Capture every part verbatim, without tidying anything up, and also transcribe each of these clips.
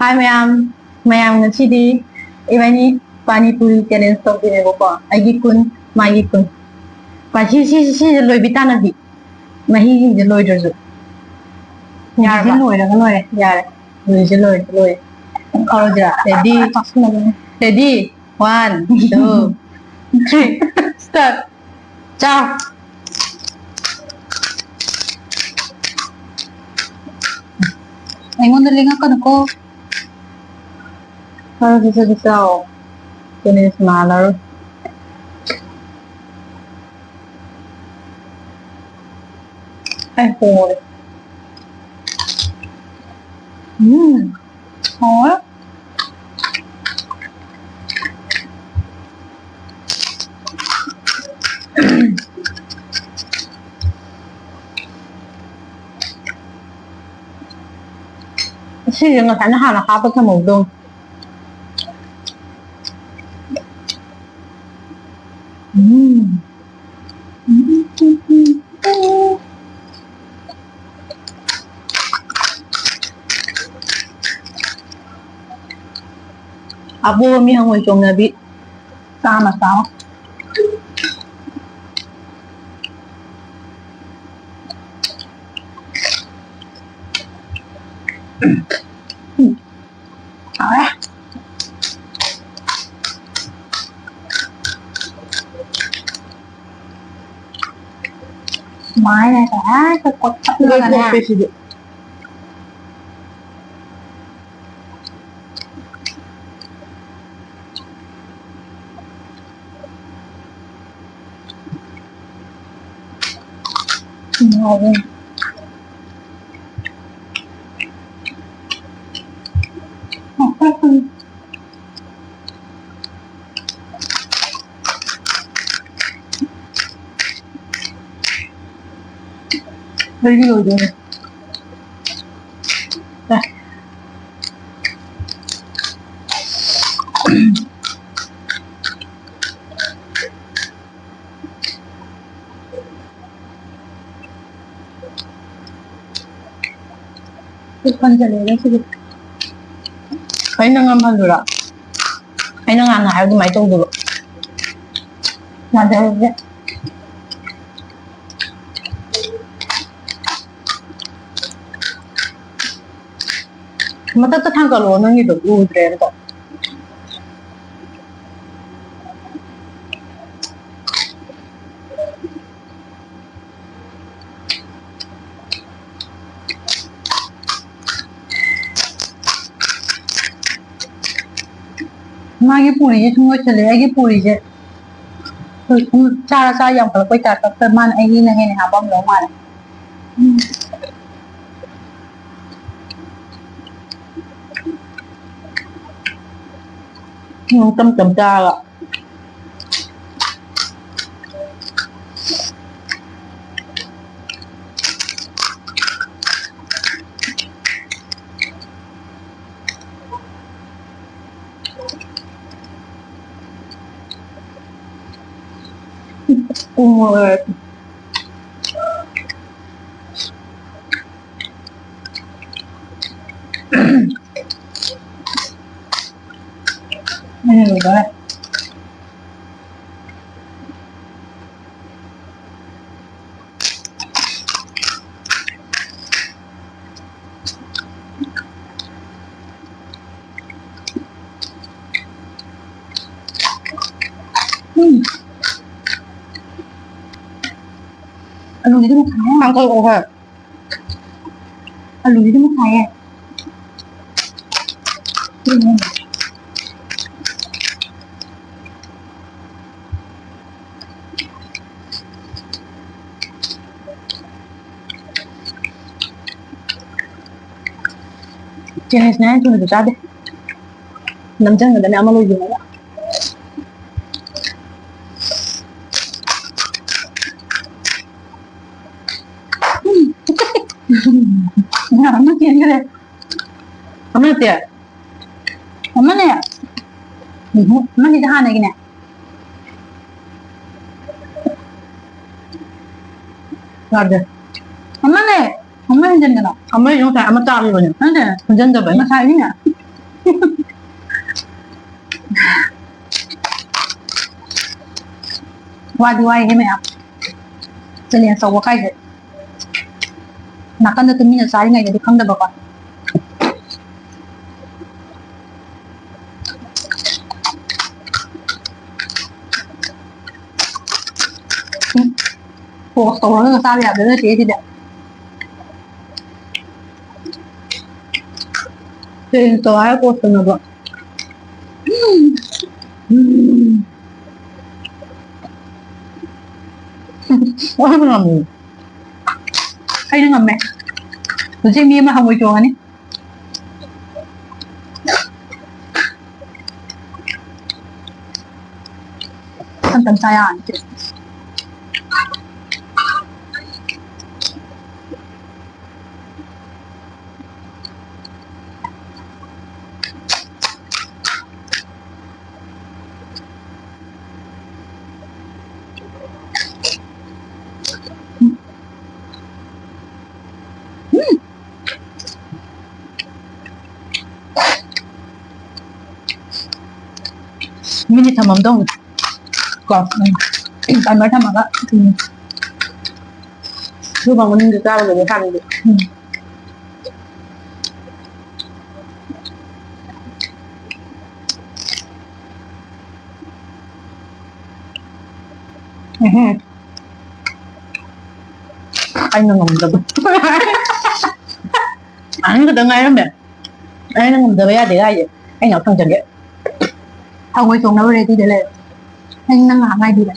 ꯍꯥꯏ ꯃꯌꯥꯝ, ꯃꯌꯥꯝ ꯉꯁꯤꯗꯤ ꯏꯕꯥꯅꯤ ꯄꯥꯅꯤ ꯄꯨꯔꯤ ꯆꯦꯂꯦꯟꯖ ꯇꯧꯗꯣꯏꯅꯦꯕꯀꯣ꯫ ꯑꯩꯒꯤ ꯀꯨꯟ, ꯃꯥꯒꯤ ꯀꯨꯟ꯫ ꯄꯥ-, ꯁꯤ, ꯁꯤ, ꯁꯤꯁꯦ ꯂꯣꯏꯕꯤ ꯇꯥꯟꯅꯕꯤ꯫ ꯃꯍꯤꯁꯤꯡꯁꯦ ꯂꯣꯏꯗ꯭ꯔꯁꯨ꯫ ꯌꯥꯔꯕ? ꯂꯣꯏꯔꯒ ꯂꯣꯏꯔꯦ꯫ ꯌꯥꯔꯦ꯫ ꯂꯣꯏꯁꯦ ꯂꯣꯏꯔꯦ, ꯂꯣꯏꯔꯦ꯫ ꯍꯧꯔꯁꯤꯔꯥ? ꯔꯦꯗꯤ? ꯆꯥꯁꯤꯜꯂꯒ꯫ Ready? One, two, three, start. ꯆꯥꯎ꯫ ꯑꯩꯉꯣꯟꯗ ꯂꯦꯡꯉꯛꯀꯅꯨꯀꯣ꯫ ꯈꯔ ꯈꯔ ꯆꯥꯎ꯫ ꯀꯣꯂꯦꯖ ꯃꯥꯜꯂꯔꯣꯏ꯫ ꯑꯩ ꯍꯣꯔꯦ꯫ ꯎꯝ꯫ ꯍꯥꯎꯋꯦ꯫ ꯁꯤꯁꯦ ꯉꯁꯥꯏꯅ ꯍꯥꯟꯅ ꯍꯥꯞꯄ ꯊꯝꯍꯧꯗꯧꯅꯤ꯫ ꯎꯝ꯫ ꯑꯄꯣꯕ ꯃꯤ ꯍꯪꯉꯣꯏ ꯆꯣꯡꯅꯕꯤ꯫ ꯆꯥꯝꯃ ꯆꯥꯝꯃ꯫ ꯎꯝ꯫ ꯍꯥꯎꯔꯦ꯫ ꯁꯨꯃꯥꯏꯅ ꯍꯦꯛꯇ ꯀꯣꯠꯊꯠꯂꯒꯅꯦ꯫ ꯂꯣꯏꯊꯣꯛꯈ꯭ꯔꯦ ꯁꯤꯗꯤ꯫ ꯎꯝ, ꯍꯥꯎꯕꯅꯦ꯫ ꯑꯩꯗꯤ ꯂꯣꯏꯗꯣꯔꯦ꯫ ꯑꯦ꯫ ꯎꯝ, ꯍꯟꯖꯜꯂꯦ ꯉꯁꯤꯗꯤ꯫ ꯑꯩꯅ ꯉꯝꯍꯜꯂꯨꯔꯥ? ꯑꯩꯅ ꯉꯥꯡꯅ ꯍꯥꯏꯕ ꯑꯗꯨꯃꯥꯏꯅ ꯇꯧꯗꯕ꯫ ꯌꯥꯗꯦ ꯍꯧꯖꯤꯛ꯫ ꯃꯊꯛꯇ ꯊꯥꯡꯒꯠꯂꯣ, ꯅꯪꯒꯤꯗꯣ ꯎꯗ꯭ꯔꯦ ꯑꯝꯇ꯫ ꯃꯥꯒꯤ ꯄꯨꯔꯤꯁꯦ ꯁꯨꯝ ꯂꯣꯏꯁꯜꯂꯦ, ꯑꯩꯒꯤ ꯄꯨꯔꯤꯁꯦ ꯁꯨꯝ ꯆꯥꯔ ꯆꯥꯔ ꯌꯥꯝꯈꯠꯂꯛꯄꯩ ꯇꯥꯏꯞꯇ ꯃꯥꯅ ꯑꯩꯒꯤꯅ ꯍꯦꯟꯅ ꯍꯥꯞꯄꯝꯗꯧ ꯃꯥꯜꯂꯦ꯫ ꯎꯝ꯫ ꯎꯝ, ꯇꯝ ꯇꯝ ꯆꯥꯔꯒ꯫ ꯎꯝ, ꯍꯣꯏ꯫ ꯎꯝ, ꯂꯣꯏꯗꯣꯔꯦ꯫ ꯎꯝ꯫ ꯑꯂꯨꯁꯤꯗꯤ ꯑꯃꯨꯛ ꯊꯥꯡꯉꯦ꯫ ꯀꯥꯡꯁꯣꯏ ꯑꯣꯏꯔꯦ꯫ ꯑꯂꯨꯁꯤꯗꯤ ꯑꯃꯨꯛ ꯊꯥꯡꯉꯦ꯫ ꯎꯝ꯫ ꯆꯦꯅꯤꯁꯅꯦ ꯍꯥꯏꯅ ꯊꯨꯅꯁꯨ ꯆꯥꯗꯦ꯫ ꯅꯝꯖꯟꯒꯗꯅꯦ ꯑꯃ ꯂꯣꯏꯗ꯭ꯔꯤꯉꯩꯗ꯫ ꯎꯝ꯫ ꯑꯃ ꯆꯦꯟꯈ꯭ꯔꯦ꯫ ꯑꯃ ꯅꯠꯇꯦ꯫ ꯑꯃꯅꯦ꯫ ꯎꯝ꯫ ꯑꯃꯁꯤꯗ ꯍꯥꯟꯅꯒꯤꯅꯦ꯫ ꯌꯥꯗꯦ꯫ ꯑꯃꯅꯦ꯫ ꯑꯃ ꯍꯦꯟꯖꯟꯒꯅꯣ꯫ ꯑꯃꯁꯨ ꯉꯁꯥꯏ ꯑꯃ ꯆꯥꯈꯤꯕꯅꯦ꯫ ꯅꯠꯇꯦ, ꯍꯦꯟꯖꯟꯗꯕ ꯉꯁꯥꯏꯒꯤꯅꯦ꯫ ꯋꯥꯗꯤ ꯋꯥꯏꯍꯦ ꯃꯌꯥꯝ꯫ Challenge ꯇꯧꯕ ꯀꯥꯏꯁꯦ꯫ ꯅꯥꯀꯟꯗ ꯇꯨꯃꯤꯟꯅ ꯆꯥꯔꯤꯉꯩꯗꯗꯤ ꯈꯪꯗꯕꯀꯣ꯫ ꯎꯝ꯫ Pause ꯇꯧꯔꯒ ꯆꯥꯕ ꯌꯥꯕ ꯅꯠꯇꯦ ꯁꯤꯗꯤ꯫ Challenge ꯇꯧ ꯍꯥꯏꯔ pause ꯇꯧꯅꯕ꯫ ꯎꯝ꯫ ꯎꯝ꯫ ꯑꯩꯅ ꯉꯝꯃꯦ꯫ ꯍꯧꯖꯤꯛ ꯃꯤ ꯑꯃ ꯍꯪꯉꯣꯏ ꯆꯣꯡꯉꯅꯤ꯫ ꯇꯞ ꯇꯞ ꯆꯥ ꯌꯥꯔꯅꯤ ꯁꯤꯗꯤ꯫ ꯃꯤꯅꯤꯠ ꯊꯝꯃꯝꯗꯧꯅꯤ꯫ ꯀꯣ, ꯎꯝ꯫ Timer ꯊꯝꯃꯒ, ꯎꯝ꯫ ꯑꯗꯨꯒ ꯃꯅꯨꯡꯗ ꯆꯥꯒꯗꯕ ꯍꯥꯟꯅꯗꯤ꯫ ꯎꯝ꯫ ꯎꯝꯍꯨꯝ꯫ ꯑꯩꯅ ꯉꯝꯗꯕ꯫ ꯑꯅꯤ ꯈꯛꯇ ꯉꯥꯏꯔꯝꯃꯦ꯫ ꯑꯩꯅ ꯉꯝꯗꯕ ꯌꯥꯗꯦ ꯍꯥꯏꯁꯦ꯫ ꯑꯩꯅ ꯐꯪꯖꯒꯦ꯫ ꯍꯪꯉꯣꯏ ꯆꯣꯡꯅꯕ ready ꯗ ꯂꯩꯔꯦ꯫ ꯑꯩ ꯅꯪ ꯉꯥꯏꯍꯥꯛ ꯉꯥꯏꯕꯤꯔꯦ꯫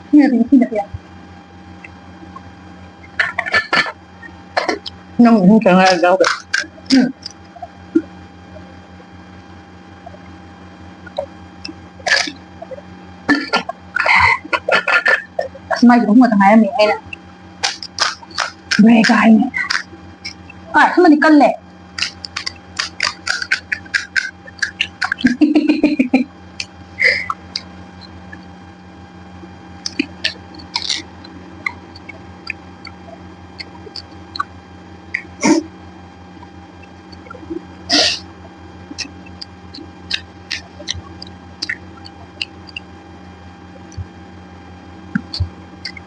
ꯏꯁꯤꯡꯗ ꯄꯤꯌꯨ, ꯏꯁꯤꯡꯗ ꯄꯤꯌꯨ꯫ ꯅꯪ ꯏꯁꯤꯡ ꯆꯪꯉꯛꯑꯗꯤ ꯌꯥꯎꯗꯦ꯫ ꯎꯝ꯫ ꯑꯁ, ꯃꯥꯏꯁꯦ ꯑꯍꯨꯝ ꯈꯛꯇ ꯉꯥꯏꯔꯝꯃꯦ ꯑꯩꯅ꯫ Break ꯍꯥꯏꯅꯦ꯫ ꯑꯥ, ꯁꯤꯃꯗꯤ ꯀꯜꯂꯦ꯫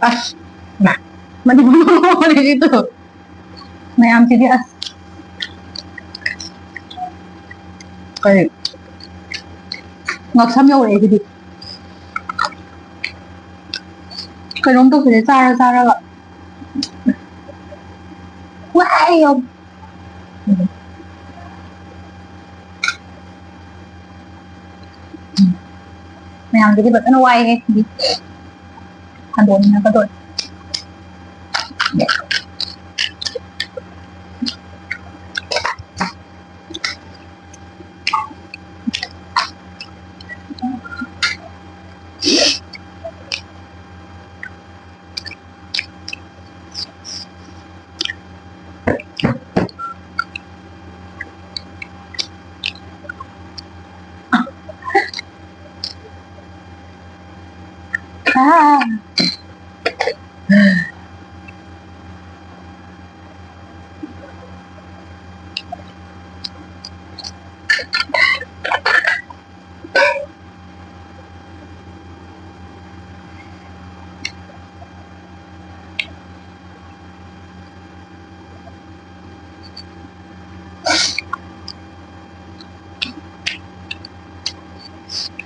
ꯑꯁ, ꯃꯅꯤꯄꯨꯔ ꯃꯣꯃꯣꯅꯦ ꯁꯤꯗꯣ꯫ ꯃꯌꯥꯝꯁꯤꯗꯤ ꯑꯁ꯫ ꯀꯔꯤ? ꯉꯛꯁꯝ ꯌꯧꯔꯛꯑꯦ ꯁꯤꯗꯤ꯫ ꯀꯩꯅꯣꯝ ꯇꯧꯁꯤꯜꯂꯦ ꯆꯥꯔ ꯆꯥꯔꯒ꯫ ꯋꯥꯏ ꯌꯧ-, ꯎꯝ꯫ ꯃꯌꯥꯝꯒꯤꯗꯤ ꯐꯖꯅ ꯋꯥꯏꯍꯦ ꯁꯤꯗꯤ꯫ ꯍꯟꯗꯣꯛꯅꯤꯡꯉꯛꯀꯗꯣꯔꯦ꯫ ꯑꯥ꯫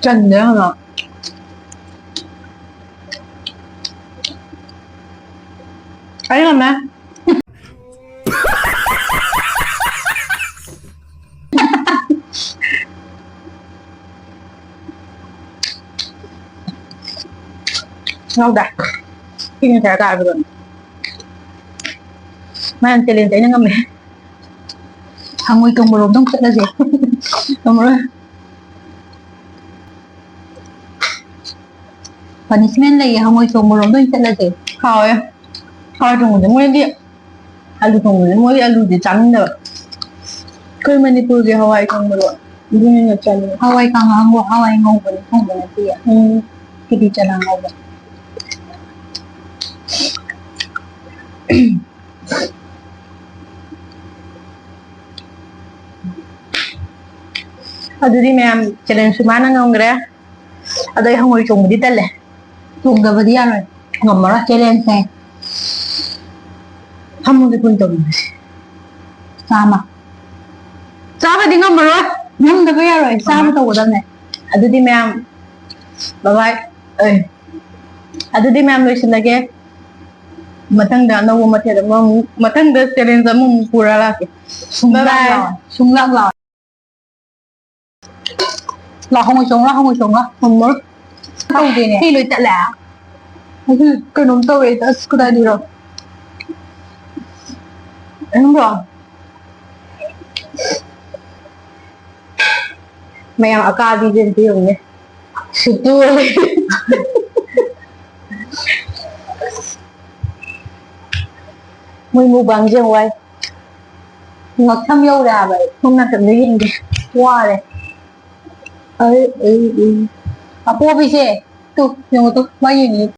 ꯆꯟꯗꯦ ꯍꯥꯏꯕ꯫ ꯑꯩ ꯉꯝꯃꯦ꯫ ꯉꯧꯗꯦ꯫ ꯁꯤꯅ ꯈꯔ ꯀꯥꯕꯗꯣ꯫ ꯃꯥꯅ challenge ꯑꯩꯅ ꯉꯝꯃꯦ꯫ ꯍꯪꯉꯣꯏ ꯆꯣꯡꯕꯔꯣꯝꯗ ꯑꯃꯨꯛ ꯆꯠꯂꯁꯦ꯫ ꯉꯝꯃꯔꯣꯏ꯫ Punishment ꯂꯩꯌꯦ, ꯍꯪꯉꯣꯏ ꯆꯣꯡꯕꯔꯣꯝꯗ ꯑꯣꯏꯅ ꯆꯠꯂꯁꯦ꯫ ꯍꯥꯎꯋꯦ꯫ ꯍꯋꯥꯏ ꯊꯣꯡꯕꯁꯦ ꯃꯣꯏꯗꯤ ꯑꯂꯨ ꯊꯣꯡꯕꯁꯦ, ꯃꯣꯏꯗꯤ ꯑꯂꯨꯗꯤ ꯆꯥꯅꯤꯡꯗꯕ꯫ ꯑꯩꯈꯣꯏ ꯃꯅꯤꯄꯨꯔꯒꯤ ꯍꯋꯥꯏ ꯊꯣꯡꯕꯗꯣ ꯑꯗꯨꯅ ꯍꯦꯟꯅ ꯆꯥꯅꯤꯡꯉꯦ꯫ ꯍꯋꯥꯏ ꯀꯥꯡꯉꯧ, ꯍꯋꯥꯏ ꯉꯧꯕꯅꯤ ꯊꯣꯡꯕ ꯅꯠꯇꯦ꯫ ꯎꯝ꯫ ꯀꯤꯂꯤ ꯆꯅꯥ ꯉꯧꯕ꯫ ꯑꯗꯨꯗꯤ ꯃꯌꯥꯝ, challenge ꯁꯨ ꯃꯥꯅ ꯉꯝꯈ꯭ꯔꯦ꯫ ꯑꯗꯣ ꯑꯩ ꯍꯪꯉꯣꯏ ꯆꯣꯡꯕꯗꯤ ꯇꯜꯂꯦ꯫ ꯆꯣꯡꯗꯕꯗꯤ ꯌꯥꯔꯣꯏ꯫ ꯉꯝꯃꯔꯣꯏ, ꯆꯦꯂꯦꯟꯖꯅꯦ꯫ ꯐꯝꯃꯨꯗ ꯄꯨꯟ ꯇꯧꯃꯤꯟꯅꯁꯤ꯫ ꯆꯥꯝꯃ꯫ ꯆꯥꯝꯃꯗꯤ ꯉꯝꯃꯔꯣꯏ꯫ ꯉꯝꯗꯕ ꯌꯥꯔꯣꯏ, ꯆꯥꯝꯃ ꯇꯧꯒꯗꯕꯅꯦ꯫ ꯑꯗꯨꯗꯤ ꯃꯌꯥꯝ, ꯕꯕꯥꯏ꯫ ꯑꯦ꯫ ꯑꯗꯨꯗꯤ ꯃꯌꯥꯝ ꯂꯣꯏꯁꯤꯜꯂꯒꯦ꯫ ꯃꯊꯪꯗ ꯑꯅꯧꯕ ꯃꯊꯦꯜ ꯑꯃꯃꯨꯛ, ꯃꯊꯪꯗ ꯆꯦꯂꯦꯟꯖ ꯑꯃꯃꯨꯛ ꯄꯨꯔ ꯂꯥꯛꯀꯦ꯫ ꯁꯨꯡꯂꯥꯛ ꯕꯥꯏ ꯕꯥꯏ꯫ ꯂꯥꯛꯑꯣꯏ꯫ ꯁꯨꯡꯂꯥꯛ ꯂꯥꯛꯑꯣꯏ꯫ ꯂꯥꯛ, ꯍꯉꯣꯏ ꯆꯣꯡ ꯂꯥꯛ, ꯍꯉꯣꯏ ꯆꯣꯡ ꯂꯥꯛ꯫ ꯉꯝꯃꯣꯏ꯫ ꯇꯧꯗꯦꯅꯦ꯫ ꯐꯤ ꯂꯣꯏ ꯇꯠꯂꯦ꯫ ꯑꯗꯨ ꯀꯩꯅꯣꯝ ꯇꯧꯔꯦ꯫ ꯑꯁ, ꯀꯗꯥꯏꯗꯩꯔꯣ? ꯅꯪꯕꯣ? ꯃꯌꯥꯝ ꯑꯀꯥꯕꯤꯁꯦ ꯑꯝꯇ ꯌꯦꯡꯉꯨꯅꯦ꯫ ꯁꯨꯠꯇꯨ ꯑꯣꯏ꯫ ꯃꯣꯏ ꯃꯨꯛꯕꯥꯡꯁꯦ ꯌꯥꯝ ꯋꯥꯏ꯫ ꯉꯛꯁꯝ ꯌꯧꯔꯦ ꯍꯥꯏꯕ ꯑꯩ꯫ ꯁꯣꯝ ꯅꯥꯀꯟꯗ ꯌꯦꯡꯒꯦ꯫ ꯋꯥꯔꯦ꯫ ꯑꯩ, ꯑꯩ, ꯑꯩ꯫ ꯑꯄꯣꯕꯤꯁꯦ꯫ ꯇꯨ, ꯌꯦꯡꯉꯨ ꯇꯨ꯫ ꯃꯥ ꯌꯦꯡꯉꯤ꯫